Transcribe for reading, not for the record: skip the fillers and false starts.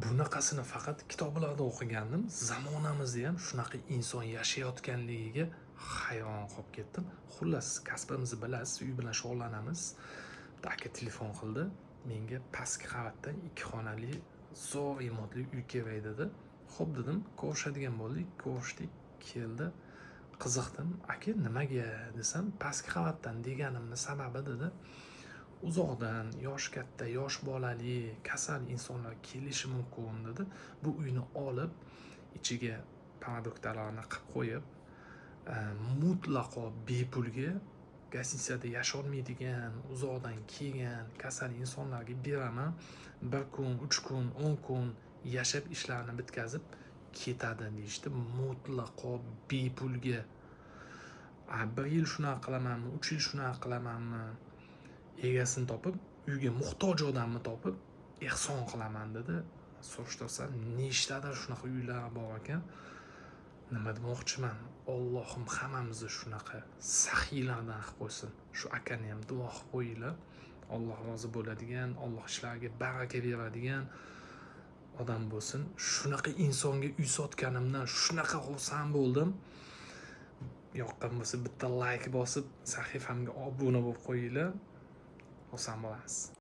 Bunaqasini faqat kitoblarda o'qigandim. Zamonamizda ham shunaqa inson yashayotganligiga hayron qolib ketdim. Xullas, kasbimizni bilasiz, uy bilan shug'ullanamiz. Bitta aka telefon qildi. Menga pastki qavatdan 2 xonali zo'r remontli uy kerak dedi. Xo'p dedim, ko'rishadigan bo'ldik, ko'rishdik, keldi. Qiziqdim, aka nimaga desam, pastki qavatdan deganimni sababi dedi. Uzoqdan yosh katta, yosh bolali, kasal insonlar kelishi mumkin dedi. Bu uyni olib, ichiga продуктаlarni qilib qo'yib, mutlaqo bepulga гостиница da yasholmaydigan, uzoqdan kelgan kasal insonlarga beraman. 1 kun, 3 kun, 10 kun yashab ishlarini bitkazib ketadi deyishdi. Mutlaqo bepulga. 1 yil shunaqa qilamanmi, 3 yil shunaqa qilamanmi? Egasini topib, uyga muhtoj odamni topib ehson qilaman dedi. Surishtirsam, nechtadir shunaqa uylar bor ekan. Nima demoqchiman? Allohim hammamizni shunaqa saxiylardan qilib qo'ysin. Shu akani ham duo qilib qo'yinglar. Alloh rozi bo'ladigan, Alloh ishlariga baraka beradigan odam bo'lsin. Shunaqa insonga uy sotganimdan shunaqa xursand bo'ldim. Yoqqan bo'lsa bitta like bosib, sahifamga obuna bo'lib qo'yinglar. Xursand bo'lamiz.